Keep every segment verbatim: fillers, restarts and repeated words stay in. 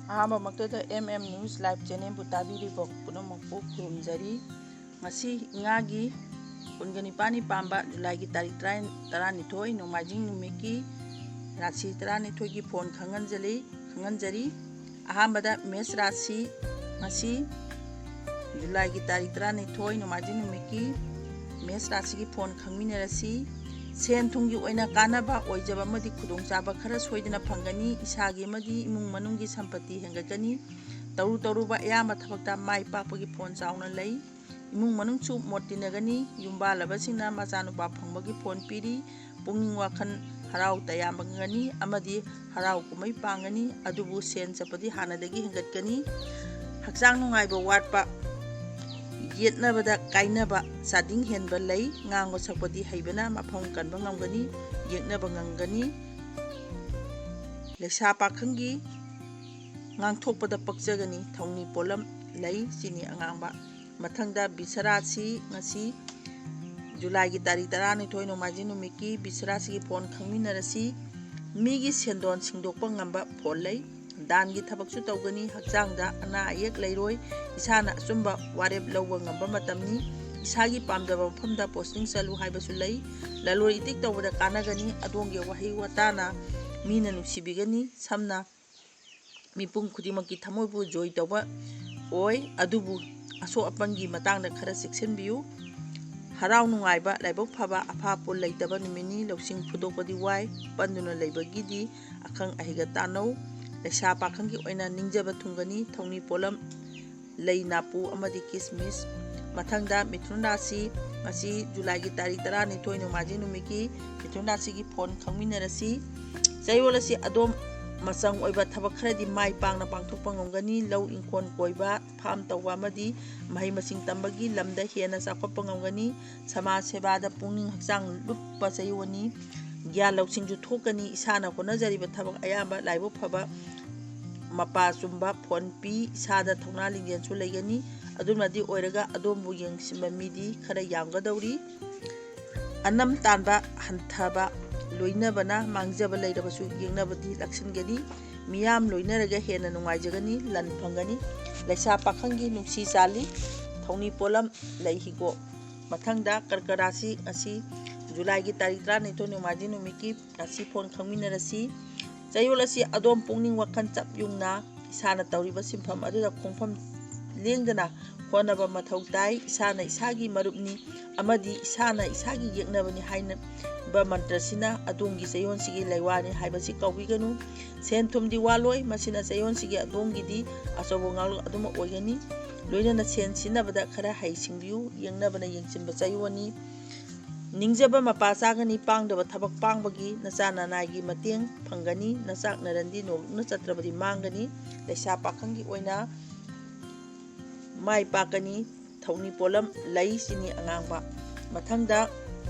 ꯑꯍꯥꯟꯕꯃꯛꯇꯗ M M News Live Channelꯕꯨ ꯇꯥꯕꯤꯔꯤꯕ ꯄꯨꯝꯅꯃꯛꯄꯨ ꯈꯨꯔꯨꯝꯖꯔꯤ꯫ ꯉꯁꯤ ꯏꯉꯥꯒꯤ ꯀꯨꯟꯒ ꯅꯤꯄꯥꯜꯅꯤ ꯄꯥꯟꯕ ꯖꯨꯂꯥꯏꯒꯤ ꯇꯥꯔꯤꯛ ꯇꯔꯥ, ꯇꯔꯥꯅꯤꯊꯣꯏ, ꯅꯣꯡꯃꯥꯏꯖꯤꯡ ꯅꯨꯃꯤꯠꯀꯤ ꯔꯥꯁꯤ ꯇꯔꯥꯅꯤꯊꯣꯏꯒꯤ ꯐꯣꯟ ꯈꯪꯍꯟꯖꯔꯤ, ꯈꯪꯍꯟꯖꯔꯤ꯫ ꯑꯍꯥꯟꯕꯗ ꯃꯦꯁ ꯔꯥꯁꯤ, ꯉꯁꯤ ꯖꯨꯂꯥꯏꯒꯤ ꯇꯥꯔꯤꯛ ꯇꯔꯥꯅꯤꯊꯣꯏ, ꯅꯣꯡꯃꯥꯏꯖꯤꯡ ꯅꯨꯃꯤꯠꯀꯤ ꯃꯦꯁ ꯔꯥꯁꯤꯒꯤ ꯐꯣꯟ ꯈꯪꯃꯤꯟꯅꯔꯁꯤ꯫ ꯁꯦꯟ ꯊꯨꯝꯒꯤ ꯑꯣꯏꯅ ꯀꯥꯟꯅꯕ ꯑꯣꯏꯖꯕ ꯑꯃꯗꯤ ꯈꯨꯗꯣꯡꯆꯥꯕ ꯈꯔ ꯁꯣꯏꯗꯅ ꯐꯪꯒꯅꯤ꯫ ꯏꯁꯥꯒꯤ ꯑꯃꯗꯤ ꯏꯃꯨꯡ ꯃꯅꯨꯡꯒꯤ ꯁꯝꯄꯇꯤ ꯍꯦꯟꯒꯠꯀꯅꯤ꯫ ꯇꯧꯔꯨ ꯇꯧꯔꯨꯕ ꯑꯌꯥꯝꯕ ꯊꯕꯛꯇ ꯃꯥꯏ ꯄꯥꯛꯄꯒꯤ ꯐꯣꯟ ꯆꯥꯎꯅ ꯂꯩ꯫ ꯏꯃꯨꯡ ꯃꯅꯨꯡꯁꯨ ꯃꯣꯠ ꯇꯤꯟꯅꯒꯅꯤ꯫ ꯌꯨꯝꯕꯥꯜꯂꯕꯁꯤꯡꯅ ꯃꯆꯥꯅꯨꯄꯥ ꯐꯪꯕꯒꯤ ꯐꯣꯟ ꯄꯤꯔꯤ꯫ ꯄꯨꯛꯅꯤꯡ ꯋꯥꯈꯜ ꯍꯔꯥꯎ ꯇꯌꯥꯝꯕꯒꯅꯤ ꯑꯃꯗꯤ ꯍꯔꯥꯎ ꯀꯨꯝꯍꯩ ꯄꯥꯡꯒꯅꯤ꯫ ꯑꯗꯨꯕꯨ ꯁꯦꯟ ꯆꯠꯄꯗꯤ ꯍꯥꯟꯅꯗꯒꯤ ꯍꯦꯟꯒꯠꯀꯅꯤ꯫ ꯍꯛꯆꯥꯡ ꯅꯨꯡꯉꯥꯏꯕ ꯋꯥꯠꯄ, ꯌꯦꯠꯅꯕꯗ ꯀꯥꯏꯅꯕ, ꯆꯥꯗꯤꯡ ꯍꯦꯟꯕ ꯂꯩ꯫ ꯉꯥꯡꯕ ꯁꯛꯄꯗꯤ ꯍꯩꯕꯅ ꯃꯐꯝ ꯀꯟꯕ ꯉꯝꯒꯅꯤ, ꯌꯦꯛꯅꯕ ꯉꯝꯒꯅꯤ꯫ ꯂꯩꯁꯥ ꯄꯥꯈꯪꯒꯤ ꯉꯥꯡꯊꯣꯛꯄꯗ ꯄꯛꯆꯒꯅꯤ, ꯊꯧꯅꯤ ꯄꯣꯠꯂꯝ ꯂꯩ, ꯆꯤꯅꯤ ꯑꯉꯥꯡꯕ꯫ ꯃꯊꯪꯗ ꯕꯤꯁꯔꯥꯁꯤ, ꯉꯁꯤ ꯖꯨꯂꯥꯏꯒꯤ ꯇꯥꯔꯤꯛ ꯇꯔꯥꯅꯤꯊꯣꯏ, ꯅꯣꯡꯃꯥꯏꯖꯤꯡ ꯅꯨꯃꯤꯠꯀꯤ ꯕꯤꯁꯔꯥꯁꯤꯒꯤ ꯐꯣꯟ ꯈꯪꯃꯤꯟꯅꯔꯁꯤ꯫ ꯃꯤꯒꯤ ꯁꯦꯟꯗꯣꯟ ꯁꯤꯡꯗꯣꯛꯄ ꯉꯝꯕ ꯐꯣꯟ ꯂꯩ꯫ ꯗꯥꯟꯒꯤ ꯊꯕꯛꯁꯨ ꯇꯧꯒꯅꯤ꯫ ꯍꯛꯆꯥꯡꯗ ꯑꯅꯥ ꯑꯌꯦꯛ ꯂꯩꯔꯣꯏ꯫ ꯏꯁꯥꯅ ꯑꯆꯨꯝꯕ ꯋꯥꯔꯦꯞ ꯂꯧꯕ ꯉꯝꯕ ꯃꯇꯝꯅꯤ꯫ ꯏꯁꯥꯒꯤ ꯄꯥꯝꯖꯕ ꯃꯐꯝꯗ ꯄꯣꯁꯇꯤꯡ ꯆꯠꯂꯨ ꯍꯥꯏꯕꯁꯨ ꯂꯩ꯫ ꯂꯂꯣꯟ ꯏꯇꯤꯛ ꯇꯧꯕꯗ ꯀꯥꯟꯅꯒꯅꯤ꯫ ꯑꯗꯣꯝꯒꯤ ꯋꯥꯍꯩ ꯋꯥꯇꯥꯅ ꯃꯤꯅ ꯅꯨꯡꯁꯤꯕꯤꯒꯅꯤ꯫ ꯁꯝꯅ ꯃꯤꯄꯨꯝ ꯈꯨꯗꯤꯡꯃꯛꯀꯤ ꯊꯃꯣꯏꯕꯨ ꯖꯣꯏ ꯇꯧꯕ ꯑꯣꯏ, ꯑꯗꯨꯕꯨ ꯑꯁꯣꯛ ꯑꯄꯟꯒꯤ ꯃꯇꯥꯡꯗ ꯈꯔ ꯆꯦꯛꯁꯤꯟꯕꯤꯌꯨ꯫ ꯍꯔꯥꯎ ꯅꯨꯡꯉꯥꯏꯕ, ꯂꯥꯏꯕꯛ ꯐꯕ, ꯑꯐꯥ ꯄꯨꯜ ꯂꯩꯇꯕ ꯅꯨꯃꯤꯠꯅꯤ꯫ ꯂꯧꯁꯤꯡ ꯐꯨꯗꯣꯛꯄꯗꯤ ꯋꯥꯏ, ꯄꯟꯗꯨꯅ ꯂꯩꯕꯒꯤꯗꯤ ꯑꯈꯪ ꯑꯍꯩꯒ ꯇꯥꯟꯅꯧ꯫ ꯂꯩꯁꯥ ꯄꯥꯈꯪꯒꯤ ꯑꯣꯏꯅ ꯅꯤꯡꯖꯕ ꯊꯨꯡꯒꯅꯤ꯫ ꯊꯧꯅꯤ ꯄꯣꯠꯂꯝ, ꯂꯩ ꯅꯥꯄꯨ ꯑꯃꯗꯤ ꯀꯤꯁꯃꯤꯁ꯫ ꯃꯊꯪꯗ ꯃꯤꯊꯨꯟ ꯔꯥꯁꯤ, ꯉꯁꯤ ꯖꯨꯂꯥꯏꯒꯤ ꯇꯥꯔꯤꯛ ꯇꯔꯥꯅꯤꯊꯣꯏ, ꯅꯣꯡꯃꯥꯏꯖꯤꯡ ꯅꯨꯃꯤꯠꯀꯤ ꯃꯤꯊꯨꯟ ꯔꯥꯁꯤꯒꯤ ꯐꯣꯟ ꯈꯪꯃꯤꯟꯅꯔꯁꯤ꯫ ꯆꯌꯣꯜ ꯑꯁꯤ ꯑꯗꯣꯝ ꯃꯆꯪ ꯑꯣꯏꯕ ꯊꯕꯛ ꯈꯔꯗꯤ ꯃꯥꯏ ꯄꯥꯛꯅ ꯄꯥꯡꯊꯣꯛꯄ ꯉꯝꯒꯅꯤ꯫ ꯂꯧ ꯏꯪꯈꯣꯜ ꯀꯣꯏꯕ, ꯐꯥꯝ ꯇꯧꯕ ꯑꯃꯗꯤ ꯃꯍꯩ ꯃꯁꯤꯡ ꯇꯝꯕꯒꯤ ꯂꯝꯗ ꯍꯦꯟꯅ ꯆꯥꯎꯈꯠꯄ ꯉꯝꯒꯅꯤ꯫ ꯁꯃꯥꯖ ꯁꯦꯕꯥꯗ ꯄꯨꯛꯅꯤꯡ ꯍꯛꯆꯥꯡ ꯂꯨꯞꯄ ꯆꯌꯣꯜꯅꯤ꯫ ꯒ꯭ꯌꯥꯟ ꯂꯧꯁꯤꯡꯁꯨ ꯊꯣꯛꯀꯅꯤ꯫ ꯏꯁꯥꯅ ꯍꯣꯠꯅꯖꯔꯤꯕ ꯊꯕꯛ ꯑꯌꯥꯝꯕ ꯂꯥꯏꯕꯛ ꯐꯕ, ꯃꯄꯥ ꯆꯨꯝꯕ ꯐꯣꯟ ꯄꯤ꯫ ꯏꯁꯥꯗ ꯊꯧꯅꯥ ꯂꯤꯡꯖꯦꯜꯁꯨ ꯂꯩꯒꯅꯤ꯫ ꯑꯗꯨꯅꯗꯤ ꯑꯣꯏꯔꯒ ꯑꯗꯣꯝꯕꯨ ꯌꯦꯡꯁꯤꯟꯕ ꯃꯤꯗꯤ ꯈꯔ ꯌꯥꯝꯒꯗꯧꯔꯤ꯫ ꯑꯅꯝ ꯇꯥꯟꯕ ꯍꯟꯊꯕ, ꯂꯣꯏꯅꯕꯅ ꯃꯥꯡꯖꯕ ꯂꯩꯔꯕꯁꯨ ꯌꯦꯡꯅꯕꯗꯤ ꯂꯥꯛꯁꯤꯟꯒꯅꯤ꯫ ꯃꯤꯌꯥꯝ ꯂꯣꯏꯅꯔꯒ ꯍꯦꯟꯅ ꯅꯨꯡꯉꯥꯏꯖꯒꯅꯤ, ꯂꯟ ꯐꯪꯒꯅꯤ꯫ ꯂꯩꯁꯥ ꯄꯥꯈꯪꯒꯤ ꯅꯨꯡꯁꯤ ꯆꯥꯜꯂꯤ, ꯊꯧꯅꯤ ꯄꯣꯠꯂꯝ ꯂꯩ ꯍꯤꯒꯣꯛ꯫ ꯃꯊꯪꯗ ꯀꯔꯀ ꯔꯥꯁꯤ, ꯉꯁꯤ ꯖꯨꯂꯥꯏꯒꯤ ꯇꯥꯔꯤꯛ ꯇꯔꯥꯅꯤꯊꯣꯏ ꯅꯣꯡꯃꯥꯏꯖꯤꯡ ꯅꯨꯃꯤꯠꯀꯤ ꯔꯥꯁꯤ ꯐꯣꯟ ꯈꯪꯃꯤꯟꯅꯔꯁꯤ꯫ ꯆꯌꯣꯜ ꯑꯁꯤ ꯑꯗꯣꯝ ꯄꯨꯛꯅꯤꯡ ꯋꯥꯈꯜ ꯆꯞ ꯌꯨꯡꯅ ꯏꯁꯥꯅ ꯇꯧꯔꯤꯕ ꯁꯤꯟꯐꯝ ꯑꯗꯨꯗ ꯈꯣꯡꯐꯝ ꯂꯦꯡꯗꯅ ꯍꯣꯠꯅꯕ ꯃꯊꯧ ꯇꯥꯏ꯫ ꯏꯁꯥꯅ ꯏꯁꯥꯒꯤ ꯃꯔꯨꯞꯅꯤ ꯑꯃꯗꯤ ꯏꯁꯥꯅ ꯏꯁꯥꯒꯤ ꯌꯦꯛꯅꯕꯅꯤ ꯍꯥꯏꯅꯕ ꯃꯟꯇ꯭ꯔꯁꯤꯅ ꯑꯗꯣꯝꯒꯤ ꯆꯌꯣꯜꯁꯤꯒꯤ ꯂꯩꯋꯥꯅꯤ ꯍꯥꯏꯕꯁꯤ ꯀꯥꯎꯕꯤꯒꯅꯨ꯫ ꯁꯦꯟ ꯊꯨꯝꯗꯤ ꯋꯥꯠꯂꯣꯏ, ꯃꯁꯤꯅ ꯆꯌꯣꯜꯁꯤꯒꯤ ꯑꯗꯣꯝꯒꯤꯗꯤ ꯑꯆꯧꯕ ꯉꯥꯛꯂꯨꯛ ꯑꯗꯨꯃꯛ ꯑꯣꯏꯒꯅꯤ꯫ ꯂꯣꯏꯅꯅ ꯁꯦꯟ ꯁꯤꯖꯤꯟꯅꯕꯗ ꯈꯔ ꯍꯩ ꯁꯤꯡꯕꯤꯌꯨ, ꯌꯦꯡꯅꯕꯅ ꯌꯦꯡꯁꯤꯟꯕ ꯆꯌꯣꯜꯅꯤ꯫ ꯅꯤꯡꯖꯕ ꯃꯄꯥ ꯆꯥꯒꯅꯤ, ꯄꯥꯡꯗꯕ ꯊꯕꯛ ꯄꯥꯡꯕꯒꯤ ꯅꯆꯥ ꯅꯅꯥꯏꯒꯤ ꯃꯇꯦꯡ ꯐꯪꯒꯅꯤ, ꯅꯆꯥꯛ ꯅꯔꯟꯗꯤ ꯅꯣꯂꯨꯛꯅ ꯆꯠꯇ꯭ꯔꯕꯗꯤ ꯃꯥꯡꯒꯅꯤ꯫ ꯂꯩꯁꯥ ꯄꯥꯈꯪꯒꯤ ꯑꯣꯏꯅ ꯃꯥꯏ ꯄꯥꯛꯀꯅꯤ, ꯊꯧꯅꯤ ꯄꯣꯠꯂꯝ ꯂꯩ, ꯆꯤꯅꯤ ꯑꯉꯥꯡꯕ꯫ ꯃꯊꯪꯗ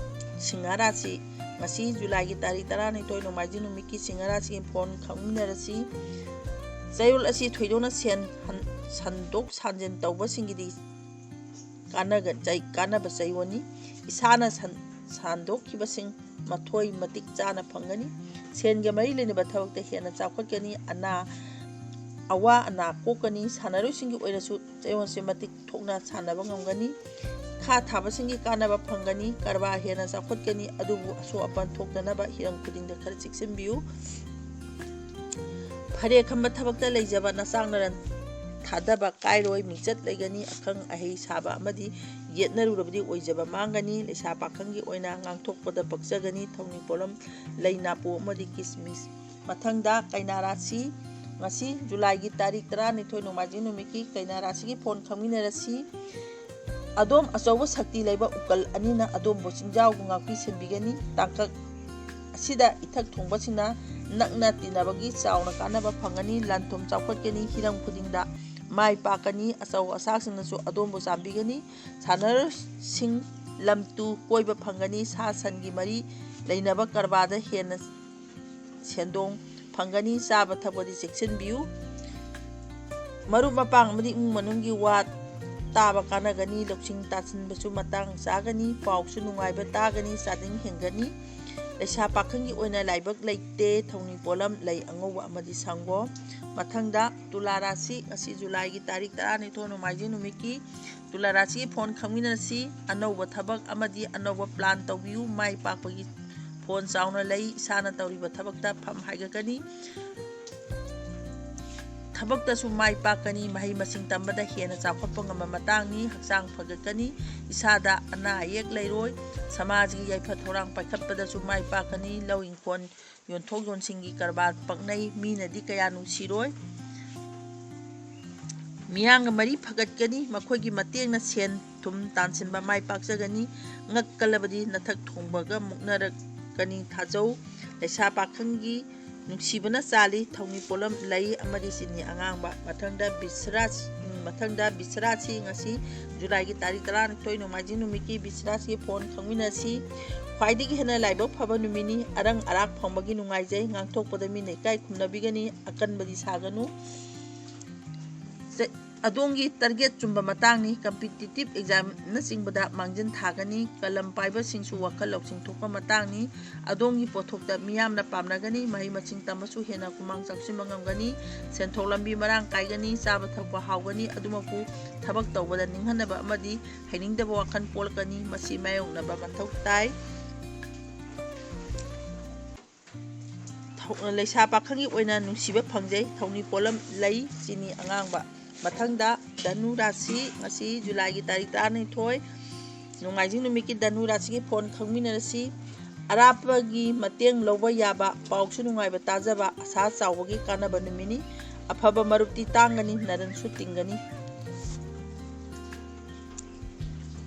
ꯁꯤꯡꯍ ꯔꯥꯁꯤ, ꯉꯁꯤ ꯖꯨꯂꯥꯏꯒꯤ ꯇꯥꯔꯤꯛ ꯇꯔꯥꯅꯤꯊꯣꯏ ꯅꯣꯡꯃꯥꯏꯖꯤꯡ ꯅꯨꯃꯤꯠꯀꯤ ꯁꯤꯡꯍ ꯔꯥꯁꯤꯒꯤ ꯐꯣꯟ ꯈꯪꯃꯤꯟꯅꯔꯁꯤ꯫ ꯆꯌꯣꯜ ꯑꯁꯤ ꯊꯣꯏꯗꯣꯛꯅ ꯁꯦꯟ ꯍꯟ-, ꯁꯟꯗꯣꯛ ꯁꯥꯟꯖꯤꯟ ꯇꯧꯕꯁꯤꯡꯒꯤꯗꯤ ꯀꯥꯟꯅꯒ-, ꯆꯩ-, ꯀꯥꯟꯅꯕ ꯆꯌꯣꯜꯅꯤ꯫ ꯏꯁꯥꯅ ꯁꯟ-, ꯁꯟꯗꯣꯛꯈꯤꯕꯁꯤꯡ ꯃꯊꯣꯏ ꯃꯇꯤꯛ ꯆꯥꯅ ꯐꯪꯒꯅꯤ꯫ ꯁꯦꯟꯒ ꯃꯔꯤ ꯂꯩꯅꯕ ꯊꯕꯛꯇ ꯍꯦꯟꯅ ꯆꯥꯎꯈꯠꯀꯅꯤ꯫ ꯑꯅꯥ, ꯑꯋꯥ ꯑꯅꯥ ꯀꯣꯛꯀꯅꯤ꯫ ꯁꯥꯟꯅꯔꯣꯏꯁꯤꯡꯒꯤ ꯑꯣꯏꯅꯁꯨ ꯆꯌꯣꯜꯁꯦ ꯃꯇꯤꯛ ꯊꯣꯛꯅ ꯁꯥꯟꯅꯕ ꯉꯝꯒꯅꯤ꯫ ꯈꯥ ꯊꯥꯕꯁꯤꯡꯒꯤ ꯀꯥꯟꯅꯕ ꯐꯪꯒꯅꯤ꯫ ꯀꯔꯕꯥꯔ ꯍꯦꯟꯅ ꯆꯥꯎꯈꯠꯀꯅꯤ꯫ ꯑꯗꯨꯕꯨ ꯑꯁꯣꯛ ꯑꯄꯟ ꯊꯣꯛꯇꯅꯕ ꯍꯤꯔꯝ ꯈꯨꯗꯤꯡꯗ ꯈꯔ ꯆꯦꯛꯁꯤꯟꯕꯤꯌꯨ꯫ ꯐꯔꯦ ꯈꯟꯕ ꯊꯕꯛꯇ ꯂꯩꯖꯕ ꯅꯆꯥꯛ ꯅꯔꯟ ꯊꯥꯗꯕ ꯀꯥꯏꯔꯣꯏ꯫ ꯃꯤꯡꯆꯠ ꯂꯩꯒꯅꯤ꯫ ꯑꯈꯪ ꯑꯍꯩ ꯁꯥꯕ ꯑꯃꯗꯤ ꯌꯦꯠꯅꯔꯨꯔꯕꯗꯤ ꯑꯣꯏꯖꯕ ꯃꯥꯡꯒꯅꯤ꯫ ꯂꯩꯁꯥ ꯄꯥꯈꯪꯒꯤ ꯑꯣꯏꯅ ꯉꯥꯡꯊꯣꯛꯄꯗ ꯄꯛꯆꯒꯅꯤ꯫ ꯊꯧꯅꯤ ꯄꯣꯠꯂꯝ ꯂꯩ ꯅꯥꯄꯨ ꯑꯃꯗꯤ ꯀꯤꯁꯃꯤꯁ꯫ ꯃꯊꯪꯗ ꯀꯩꯅꯥ ꯔꯥꯁꯤ, ꯉꯁꯤ ꯖꯨꯂꯥꯏꯒꯤ ꯇꯥꯔꯤꯛ ꯇꯔꯥꯅꯤꯊꯣꯏ ꯅꯣꯡꯃꯥꯏꯖꯤꯡ ꯅꯨꯃꯤꯠꯀꯤ ꯀꯩꯅꯥ ꯔꯥꯁꯤꯒꯤ ꯐꯣꯟ ꯈꯪꯃꯤꯟꯅꯔꯁꯤ꯫ ꯑꯗꯣꯝ ꯑꯆꯧꯕ ꯁꯛꯇꯤ ꯂꯩꯕ ꯎꯀꯜ ꯑꯅꯤꯅ ꯑꯗꯣꯝꯕꯨ ꯆꯤꯡꯖꯥꯎꯕꯨ ꯉꯥꯛꯄꯤ ꯁꯦꯟꯕꯤꯒꯅꯤ꯫ ꯇꯥꯡꯀꯛ ꯑꯁꯤꯗ ꯏꯊꯛ ꯊꯣꯡꯕꯁꯤꯡꯅ ꯅꯛꯅ ꯇꯤꯟꯅꯕꯒꯤ ꯆꯥꯎꯅ ꯀꯥꯟꯅꯕ ꯐꯪꯒꯅꯤ꯫ ꯂꯟ ꯊꯨꯝ ꯆꯥꯎꯈꯠꯀꯅꯤ꯫ ꯍꯤꯔꯝ ꯈꯨꯗꯤꯡꯗ ꯃꯥꯏ ꯄꯥꯛꯀꯅꯤ꯫ ꯑꯆꯧ ꯑꯁꯥꯡꯁꯤꯡꯅꯁꯨ ꯑꯗꯣꯝꯕꯨ ꯆꯥꯟꯕꯤꯒꯅꯤ꯫ ꯁꯥꯟꯅꯔꯣꯏꯁꯤꯡ ꯂꯝ ꯇꯨ ꯀꯣꯏꯕ ꯐꯪꯒꯅꯤ꯫ ꯁꯥ ꯁꯟꯒꯤ ꯃꯔꯤ ꯂꯩꯅꯕ ꯀꯔꯕꯥꯔꯗ ꯍꯦꯟꯅ ꯁꯦꯟꯗꯣꯡ ꯐꯪꯒꯅꯤ꯫ ꯆꯥꯕ ꯊꯛꯄꯗꯤ ꯆꯦꯛꯁꯤꯟꯕꯤꯌꯨ꯫ ꯃꯔꯨꯞ ꯃꯄꯥꯡ ꯑꯃꯗꯤ ꯏꯃꯨꯡ ꯃꯅꯨꯡꯒꯤ ꯋꯥ ꯇꯥꯕ ꯀꯥꯟꯅꯒꯅꯤ꯫ ꯂꯧꯁꯤꯡ ꯇꯥꯁꯤꯟꯕꯁꯨ ꯃꯇꯥꯡ ꯆꯥꯒꯅꯤ꯫ ꯄꯥꯎꯁꯨ ꯅꯨꯡꯉꯥꯏꯕ ꯇꯥꯒꯅꯤ꯫ ꯆꯥꯗꯤꯡ ꯍꯦꯟꯒꯅꯤ꯫ ꯂꯩꯁꯥ ꯄꯥꯈꯪꯒꯤ ꯑꯣꯏꯅ ꯂꯥꯏꯕꯛ ꯂꯩꯇꯦ, ꯊꯧꯅꯤ ꯄꯣꯠꯂꯝ ꯂꯩ ꯑꯉꯧꯕ ꯑꯃꯗꯤ ꯁꯪꯒꯣꯝ꯫ ꯃꯊꯪꯗ ꯇꯨꯂꯥ ꯔꯥꯁꯤ, ꯉꯁꯤ ꯖꯨꯂꯥꯏꯒꯤ ꯇꯥꯔꯤꯛ ꯇꯔꯥꯅꯤꯊꯣꯏ ꯅꯣꯡꯃꯥꯏꯖꯤꯡ ꯅꯨꯃꯤꯠꯀꯤ ꯇꯨꯂꯥ ꯔꯥꯁꯤꯒꯤ ꯐꯣꯟ ꯈꯪꯃꯤꯟꯅꯁꯤ꯫ ꯑꯅꯧꯕ ꯊꯕꯛ ꯑꯃꯗꯤ ꯑꯅꯧꯕ plan ꯇꯧꯕꯤꯌꯨ꯫ ꯃꯥꯏ ꯄꯥꯛꯄꯒꯤ ꯐꯣꯟ ꯆꯥꯎꯅ ꯂꯩ꯫ ꯏꯁꯥꯅ ꯇꯧꯔꯤꯕ ꯊꯕꯛꯇ ꯐꯝ ꯍꯥꯏꯒꯠꯀꯅꯤ꯫ ꯊꯕꯛꯇꯁꯨ ꯃꯥꯏ ꯄꯥꯛꯀꯅꯤ꯫ ꯃꯍꯩ ꯃꯁꯤꯡ ꯇꯝꯕꯗ ꯍꯦꯟꯅ ꯆꯥꯎꯈꯠꯄ ꯉꯝꯕ ꯃꯇꯥꯡꯅꯤ꯫ ꯍꯛꯆꯥꯡ ꯐꯒꯠꯀꯅꯤ꯫ ꯏꯁꯥꯗ ꯑꯅꯥ ꯑꯌꯦꯛ ꯂꯩꯔꯣꯏ꯫ ꯁꯃꯥꯖꯒꯤ ꯌꯥꯏꯐ ꯊꯧꯔꯥꯡ ꯄꯥꯏꯈꯠꯄꯗꯁꯨ ꯃꯥꯏ ꯄꯥꯛꯀꯅꯤ꯫ ꯂꯧ ꯏꯪꯈꯣꯜ ꯌꯣꯟꯊꯣꯛ ꯌꯣꯟꯁꯤꯟꯒꯤ ꯀꯔꯕꯥꯔ ꯄꯛꯅꯩ꯫ ꯃꯤꯅꯗꯤ ꯀꯌꯥ ꯅꯨꯡꯁꯤꯔꯣꯏ꯫ ꯃꯤꯌꯥꯝꯒ ꯃꯔꯤ ꯐꯒꯠꯀꯅꯤ꯫ ꯃꯈꯣꯏꯒꯤ ꯃꯇꯦꯡꯅ ꯁꯦꯟ ꯊꯨꯝ ꯇꯥꯟꯁꯤꯟꯕ ꯃꯥꯏ ꯄꯥꯛꯆꯒꯅꯤ꯫ ꯉꯛ ꯀꯜꯂꯕꯗꯤ ꯅꯊꯛ ꯊꯣꯡꯕꯒ ꯃꯨꯛꯅꯔꯛꯀꯅꯤ ꯊꯥꯖꯧ꯫ ꯂꯩꯁꯥ ꯄꯥꯈꯪꯒꯤ ꯅꯨꯡꯁꯤꯕꯅ ꯆꯥꯜꯂꯤ꯫ ꯊꯧꯅꯤ ꯄꯣꯠꯂꯝ ꯂꯩ ꯑꯃꯗꯤ ꯆꯤꯅꯤ ꯑꯉꯥꯡꯕ꯫ ꯃꯊꯪꯗ ꯕꯤꯁꯔꯥꯁꯤ, ꯃꯊꯪꯗ ꯕꯤꯁꯔꯥꯁꯤ, ꯉꯁꯤ ꯖꯨꯂꯥꯏꯒꯤ ꯇꯥꯔꯤꯛ ꯇꯔꯥꯅꯤꯊꯣꯏ ꯅꯣꯡꯃꯥꯏꯖꯤꯡ ꯅꯨꯃꯤꯠꯀꯤ ꯕꯤꯁꯔꯥꯁꯤꯒꯤ ꯐꯣꯟ ꯈꯪꯃꯤꯟꯅꯁꯤ꯫ ꯈ꯭ꯋꯥꯏꯗꯒꯤ ꯍꯦꯟꯅ ꯂꯥꯏꯕꯛ ꯐꯕ ꯅꯨꯃꯤꯠꯅꯤ꯫ ꯑꯔꯪ ꯑꯔꯥꯛ ꯐꯪꯕꯒꯤ ꯅꯨꯡꯉꯥꯏꯖꯩ꯫ ꯉꯥꯡꯊꯣꯛꯄꯗ ꯃꯤꯅ ꯏꯀꯥꯏ ꯈꯨꯝꯅꯕꯤꯒꯅꯤ꯫ ꯑꯀꯟꯕꯗꯤ ꯁꯥꯒꯅꯨ꯫ ꯆ-, ꯑꯗꯣꯝꯒꯤ target ꯆꯨꯝꯕ ꯃꯇꯥꯡꯅꯤ꯫ Competitive examꯅꯆꯤꯡꯕꯗ ꯃꯥꯡꯖꯤꯟ ꯊꯥꯒꯅꯤ꯫ ꯀꯂꯝ ꯄꯥꯏꯕꯁꯤꯡꯁꯨ ꯋꯥꯈꯜ ꯂꯧꯁꯤꯡ ꯊꯣꯛꯄ ꯃꯇꯥꯡꯅꯤ꯫ ꯑꯗꯣꯝꯒꯤ ꯄꯣꯠꯊꯣꯛꯇ ꯃꯤꯌꯥꯝꯅ ꯄꯥꯝꯅꯒꯅꯤ꯫ ꯃꯍꯩ ꯃꯁꯤꯡ ꯇꯝꯕꯁꯨ ꯍꯦꯟꯅ ꯈꯨꯃꯥꯡ ꯆꯥꯎꯁꯤꯟꯕ ꯉꯝꯒꯅꯤ꯫ ꯁꯦꯟꯊꯣꯛ ꯂꯝꯕꯤ ꯃꯔꯥꯡ ꯀꯥꯏꯒꯅꯤ꯫ ꯆꯥꯕ ꯊꯛꯄ ꯍꯥꯎꯒꯅꯤ꯫ ꯑꯗꯨꯃꯛꯄꯨ ꯊꯕꯛ ꯇꯧꯕꯗ ꯅꯤꯡꯍꯟꯅꯕ ꯑꯃꯗꯤ ꯍꯩꯅꯤꯡꯗꯕ ꯋꯥꯈꯜ ꯄꯣꯛꯂꯛꯀꯅꯤ꯫ ꯃꯁꯤ ꯃꯥꯌꯣꯛꯅꯕ ꯃꯊꯧ ꯇꯥꯏ꯫ ꯊꯧ-, ꯂꯩꯁꯥ ꯄꯥꯈꯪꯒꯤ ꯑꯣꯏꯅ ꯅꯨꯡꯁꯤꯕ ꯐꯪꯖꯩ꯫ ꯊꯧꯅꯤ ꯄꯣꯠꯂꯝ ꯂꯩ, ꯆꯤꯅꯤ ꯑꯉꯥꯡꯕ꯫ ꯃꯊꯪꯗ ꯙꯅꯨ ꯔꯥꯁꯤ, ꯉꯁꯤ ꯖꯨꯂꯥꯏꯒꯤ ꯇꯥꯔꯤꯛ ꯇꯔꯥꯅꯤꯊꯣꯏ, ꯅꯣꯡꯃꯥꯏꯖꯤꯡ ꯅꯨꯃꯤꯠꯀꯤ ꯙꯅꯨ ꯔꯥꯁꯤꯒꯤ ꯐꯣꯟ ꯈꯪꯃꯤꯟꯅꯔꯁꯤ꯫ ꯑꯔꯥꯞꯄꯒꯤ ꯃꯇꯦꯡ ꯂꯧꯕ ꯌꯥꯕ, ꯄꯥꯎꯁꯨ ꯅꯨꯡꯉꯥꯏꯕ ꯇꯥꯖꯕ, ꯑꯁꯥ ꯆꯥꯎꯕꯒꯤ ꯀꯥꯟꯅꯕ ꯅꯨꯃꯤꯠꯅꯤ꯫ ꯑꯐꯕ ꯃꯔꯨꯞꯇꯤ ꯇꯥꯡꯒꯅꯤ, ꯅꯔꯟꯁꯨ ꯇꯤꯡꯒꯅꯤ꯫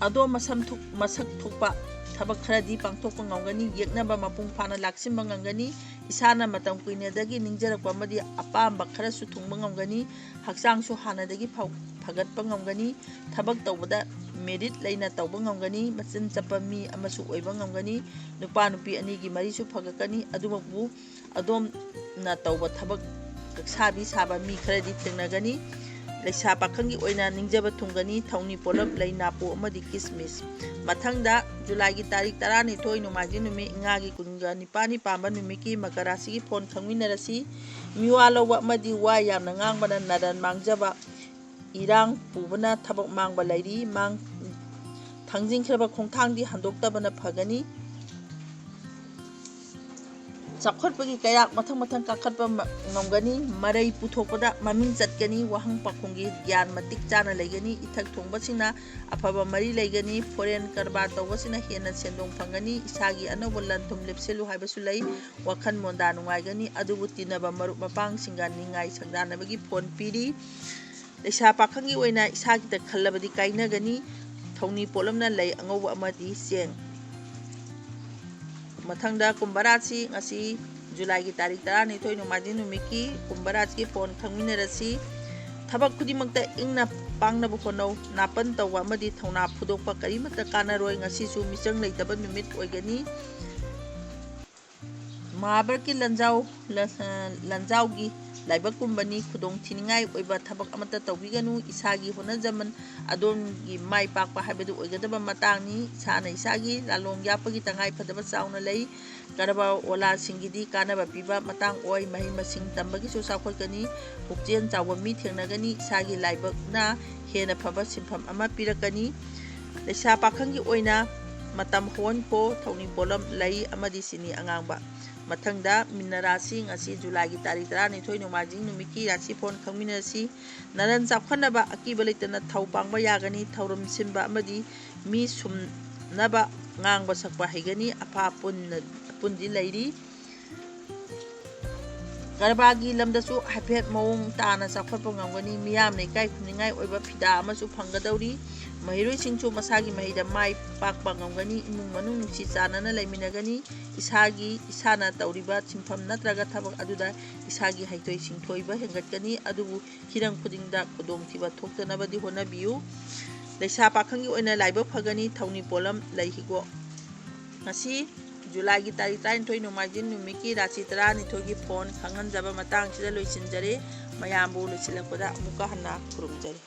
ꯑꯗꯣꯝ ꯃꯁꯝ ꯊꯣꯛ-, ꯃꯁꯛ ꯊꯣꯛꯄ ꯊꯕꯛ ꯈꯔꯗꯤ ꯄꯥꯡꯊꯣꯛꯄ ꯉꯝꯒꯅꯤ꯫ ꯌꯦꯛꯅꯕ ꯃꯄꯨꯡ ꯐꯥꯅ ꯂꯥꯛꯁꯤꯟꯕ ꯉꯝꯒꯅꯤ꯫ ꯏꯁꯥꯅ ꯃꯇꯝ ꯀꯨꯏꯅꯗꯒꯤ ꯅꯤꯡꯖꯔꯛꯄ ꯑꯃꯗꯤ ꯑꯄꯥꯝꯕ ꯈꯔꯁꯨ ꯊꯨꯡꯕ ꯉꯝꯒꯅꯤ꯫ ꯍꯛꯆꯥꯡꯁꯨ ꯍꯥꯟꯅꯗꯒꯤ ꯐ-, ꯐꯒꯠꯄ ꯉꯝꯒꯅꯤ꯫ ꯊꯕꯛ ꯇꯧꯕꯗ merit ꯂꯩꯅ ꯇꯧꯕ ꯉꯝꯒꯅꯤ꯫ ꯃꯆꯤꯟ ꯆꯠꯄ ꯃꯤ ꯑꯃꯁꯨ ꯑꯣꯏꯕ ꯉꯝꯒꯅꯤ꯫ ꯅꯨꯄꯥ ꯅꯨꯄꯤ ꯑꯅꯤꯒꯤ ꯃꯔꯤꯁꯨ ꯐꯒꯠꯀꯅꯤ꯫ ꯑꯗꯨꯃꯛꯄꯨ ꯑꯗꯣꯝꯅ ꯇꯧꯕ ꯊꯕꯛ ꯀꯛꯁꯥꯕꯤ ꯁꯥꯕ ꯃꯤ ꯈꯔꯗꯤ ꯊꯦꯡꯅꯒꯅꯤ꯫ ꯂꯩꯁꯥ ꯄꯥꯈꯪꯒꯤ ꯑꯣꯏꯅ ꯅꯤꯡꯖꯕ ꯊꯨꯡꯒꯅꯤ, ꯊꯧꯅꯤ ꯄꯣꯠꯂꯝ, ꯂꯩ ꯅꯥꯄꯨ ꯑꯃꯗꯤ ꯀꯤꯁꯃꯤꯁ꯫ ꯃꯊꯪꯗ ꯖꯨꯂꯥꯏꯒꯤ ꯇꯥꯔꯤꯛ ꯇꯔꯥꯅꯤꯊꯣꯏ ꯅꯣꯡꯃꯥꯏꯖꯤꯡ ꯅꯨꯃꯤꯠ, ꯏꯉꯥꯒꯤ ꯀꯨꯟꯒ ꯅꯤꯄꯥꯜꯅꯤ ꯄꯥꯟꯕ ꯅꯨꯃꯤꯠꯀꯤ ꯃꯀꯔ ꯔꯥꯁꯤꯒꯤ ꯐꯣꯟ ꯈꯪꯃꯤꯟꯅꯔꯁꯤ꯫ ꯃꯤꯋꯥ ꯂꯧꯕ ꯑꯃꯗꯤ ꯋꯥ ꯌꯥꯝꯅ ꯉꯥꯡꯕꯅ ꯅꯔꯟ ꯃꯥꯡꯖꯕ, ꯏꯔꯥꯡ ꯄꯨꯕꯅ ꯊꯕꯛ ꯃꯥꯡꯕ ꯂꯩꯔꯤ꯫ ꯃꯥꯡ-, ꯊꯥꯡꯖꯤꯟꯈ꯭ꯔꯕ ꯈꯣꯡꯊꯥꯡꯗꯤ ꯍꯟꯗꯣꯛꯇꯕꯅ ꯐꯒꯅꯤ꯫ ꯆꯥꯎꯈꯠꯄꯒꯤ ꯀꯌꯥ ꯃꯊꯪ ꯃꯊꯪ ꯀꯥꯈꯠꯄ ꯃ-, ꯉꯝꯒꯅꯤ꯫ ꯃꯔꯩ ꯄꯨꯊꯣꯛꯄꯗ ꯃꯃꯤꯡ ꯆꯠꯀꯅꯤ꯫ ꯋꯥꯍꯪ ꯄꯥꯎꯈꯨꯝꯒꯤ ꯒ꯭ꯌꯥꯟ ꯃꯇꯤꯛ ꯆꯥꯅ ꯂꯩꯒꯅꯤ꯫ ꯏꯊꯛ ꯊꯣꯡꯕꯁꯤꯡꯅ ꯑꯐꯕ ꯃꯔꯤ ꯂꯩꯒꯅꯤ꯫ ꯐꯣꯔꯦꯟ ꯀꯔꯕꯥꯔ ꯇꯧꯕꯁꯤꯡꯅ ꯍꯦꯟꯅ ꯁꯦꯟꯗꯣꯡ ꯐꯪꯒꯅꯤ꯫ ꯏꯁꯥꯒꯤ ꯑꯅꯧꯕ ꯂꯟ ꯊꯨꯝ ꯂꯦꯞꯁꯤꯜꯂꯨ ꯍꯥꯏꯕꯁꯨ ꯂꯩ꯫ ꯋꯥꯈꯜ ꯃꯣꯟꯗꯥ ꯅꯨꯡꯉꯥꯏꯒꯅꯤ꯫ ꯑꯗꯨꯕꯨ ꯇꯤꯟꯅꯕ ꯃꯔꯨꯞ ꯃꯄꯥꯡꯁꯤꯡꯒ ꯅꯤꯡꯉꯥꯏ ꯁꯪꯗꯥꯅꯕꯒꯤ ꯐꯣꯟ ꯄꯤꯔꯤ꯫ ꯂꯩꯁꯥ ꯄꯥꯈꯪꯒꯤ ꯑꯣꯏꯅ ꯏꯁꯥꯒꯤꯗ ꯈꯜꯂꯕꯗꯤ ꯀꯥꯏꯅꯒꯅꯤ꯫ ꯊꯧꯅꯤ ꯄꯣꯠꯂꯝꯅ ꯂꯩ ꯑꯉꯧꯕ ꯑꯃꯗꯤ ꯆꯦꯡ꯫ ꯃꯊꯪꯗ ꯀꯨꯝꯚ ꯔꯥꯁꯤ, ꯉꯁꯤ ꯖꯨꯂꯥꯏꯒꯤ ꯇꯥꯔꯤꯛ ꯇꯔꯥꯅꯤꯊꯣꯏ ꯅꯣꯡꯃꯥꯏꯖꯤꯡ ꯅꯨꯃꯤꯠꯀꯤ ꯀꯨꯝꯚ ꯔꯥꯁꯤꯒꯤ ꯐꯣꯟ ꯈꯪꯃꯤꯟꯅꯔꯁꯤ꯫ ꯊꯕꯛ ꯈꯨꯗꯤꯡꯃꯛꯇ ꯏꯪꯅ ꯄꯥꯡꯅꯕ ꯍꯣꯠꯅꯧ꯫ ꯅꯥꯄꯟ ꯇꯧꯕ ꯑꯃꯗꯤ ꯊꯧꯅꯥ ꯐꯨꯗꯣꯛꯄ ꯀꯔꯤꯃꯠꯇ ꯀꯥꯟꯅꯔꯣꯏ꯫ ꯉꯁꯤꯁꯨ ꯃꯤꯆꯪ ꯂꯩꯇꯕ ꯅꯨꯃꯤꯠ ꯑꯣꯏꯒꯅꯤ꯫ ꯃꯍꯥꯚꯥꯔꯠꯀꯤ ꯂꯟꯖꯥꯎ, ꯂ-, ꯂꯟꯖꯥꯎꯒꯤ ꯂꯥꯏꯕꯛꯀꯨꯝꯕꯅꯤ꯫ ꯈꯨꯗꯣꯡ ꯊꯤꯅꯤꯡꯉꯥꯏ ꯑꯣꯏꯕ ꯊꯕꯛ ꯑꯃꯠꯇ ꯇꯧꯕꯤꯒꯅꯨ꯫ ꯏꯁꯥꯒꯤ ꯍꯣꯠꯅꯖꯃꯟ ꯑꯗꯣꯝꯒꯤ ꯃꯥꯏ ꯄꯥꯛꯄ ꯍꯥꯏꯕꯗꯨ ꯑꯣꯏꯒꯗꯕ ꯃꯇꯥꯡꯅꯤ꯫ ꯏꯁꯥꯅ ꯏꯁꯥꯒꯤ ꯂꯥꯂꯣꯡ ꯌꯥꯠꯄꯒꯤ ꯇꯉꯥꯏ ꯐꯗꯕ ꯆꯥꯎꯅ ꯂꯩ꯫ ꯀꯔꯕꯥꯔ ꯋꯥꯂꯥꯁꯤꯡꯒꯤꯗꯤ ꯀꯥꯟꯅꯕ ꯄꯤꯕ ꯃꯇꯥꯡ ꯑꯣꯏ꯫ ꯃꯍꯩ ꯃꯁꯤꯡ ꯇꯝꯕꯒꯤꯁꯨ ꯆꯥꯎꯈꯠꯀꯅꯤ꯫ ꯄꯨꯛꯆꯦꯜ ꯆꯥꯎꯕ ꯃꯤ ꯊꯦꯡꯅꯒꯅꯤ꯫ ꯏꯁꯥꯒꯤ ꯂꯥꯏꯕꯛꯅ ꯍꯦꯟꯅ ꯐꯕ ꯁꯤꯟꯐꯝ ꯑꯃ ꯄꯤꯔꯛꯀꯅꯤ꯫ ꯂꯩꯁꯥ ꯄꯥꯈꯪꯒꯤ ꯑꯣꯏꯅ ꯃꯇꯝ ꯍꯧꯍꯟꯈꯣ꯫ ꯊꯧꯅꯤ ꯄꯣꯠꯂꯝ, ꯂꯩ ꯑꯃꯗꯤ ꯆꯤꯅꯤ ꯑꯉꯥꯡꯕ꯫ ꯃꯊꯪꯗ ꯃꯤꯅ ꯔꯥꯁꯤ, ꯉꯁꯤ ꯖꯨꯂꯥꯏꯒꯤ ꯇꯥꯔꯤꯛ ꯇꯔꯥꯅꯤꯊꯣꯏ ꯅꯣꯡꯃꯥꯏꯖꯤꯡ ꯅꯨꯃꯤꯠꯀꯤ ꯔꯥꯁꯤ ꯐꯣꯟ ꯈꯪꯃꯤꯟꯅꯁꯤ꯫ ꯅꯔꯟ ꯆꯥꯎꯈꯠꯅꯕ ꯑꯀꯤꯕ ꯂꯩꯇꯅ ꯊꯧ ꯄꯥꯡꯕ ꯌꯥꯒꯅꯤ꯫ ꯊꯧꯔꯝ ꯁꯤꯟꯕ ꯑꯃꯗꯤ ꯃꯤ ꯁꯨꯝꯅꯕ ꯉꯥꯡꯕ ꯁꯛꯄ ꯍꯩꯒꯅꯤ꯫ ꯑꯐ ꯑꯄꯨꯟꯅ-, ꯑꯄꯨꯟꯗꯤ ꯂꯩꯔꯤ꯫ ꯀꯔꯕꯥꯔꯒꯤ ꯂꯝꯗꯁꯨ ꯍꯥꯏꯐꯦꯠ ꯃꯑꯣꯡ ꯇꯥꯅ ꯆꯥꯎꯈꯠꯄ ꯉꯝꯒꯅꯤ꯫ ꯃꯤꯌꯥꯝꯅ ꯏꯀꯥꯏ ꯈꯨꯝꯅꯤꯡꯉꯥꯏ ꯑꯣꯏꯕ ꯐꯤꯗꯥ ꯑꯃꯁꯨ ꯐꯪꯒꯗꯧꯔꯤ꯫ ꯃꯍꯩꯔꯣꯏꯁꯤꯡꯁꯨ ꯃꯁꯥꯒꯤ ꯃꯍꯩꯗ ꯃꯥꯏ ꯄꯥꯛꯄ ꯉꯝꯒꯅꯤ꯫ ꯏꯃꯨꯡ ꯃꯅꯨꯡ ꯅꯨꯡꯁꯤ ꯆꯥꯟꯅꯅ ꯂꯩꯃꯤꯟꯅꯒꯅꯤ꯫ ꯏꯁꯥꯒꯤ, ꯏꯁꯥꯅ ꯇꯧꯔꯤꯕ ꯁꯤꯟꯐꯝ ꯅꯠꯇ꯭ꯔꯒ ꯊꯕꯛ ꯑꯗꯨꯗ ꯏꯁꯥꯒꯤ ꯍꯩꯊꯣꯏ ꯁꯤꯡꯊꯣꯏꯕ ꯍꯦꯟꯒꯠꯀꯅꯤ꯫ ꯑꯗꯨꯕꯨ ꯍꯤꯔꯝ ꯈꯨꯗꯤꯡꯗ ꯈꯨꯗꯣꯡꯊꯤꯕ ꯊꯣꯛꯇꯅꯕꯗꯤ ꯍꯣꯠꯅꯕꯤꯌꯨ꯫ ꯂꯩꯁꯥ ꯄꯥꯈꯪꯒꯤ ꯑꯣꯏꯅ ꯂꯥꯏꯕꯛ ꯐꯒꯅꯤ꯫ ꯊꯧꯅꯤ ꯄꯣꯠꯂꯝ, ꯂꯩ ꯍꯤꯒꯣꯛ꯫ ꯉꯁꯤ ꯖꯨꯂꯥꯏꯒꯤ ꯇꯥꯔꯤꯛ ꯇꯔꯥꯅꯤꯊꯣꯏ ꯅꯣꯡꯃꯥꯏꯖꯤꯡ ꯅꯨꯃꯤꯠꯀꯤ ꯔꯥꯁꯤ ꯇꯔꯥꯅꯤꯊꯣꯏꯒꯤ ꯐꯣꯟ ꯈꯪꯍꯟꯖꯕ ꯃꯇꯥꯡꯁꯤꯗ ꯂꯣꯏꯁꯤꯟꯖꯔꯦ꯫ ꯃꯌꯥꯝꯕꯨ ꯂꯣꯏꯁꯤꯜꯂꯛꯄꯗ ꯑꯃꯨꯛꯀ ꯍꯟꯅ ꯈꯨꯔꯨꯝꯖꯔꯤ꯫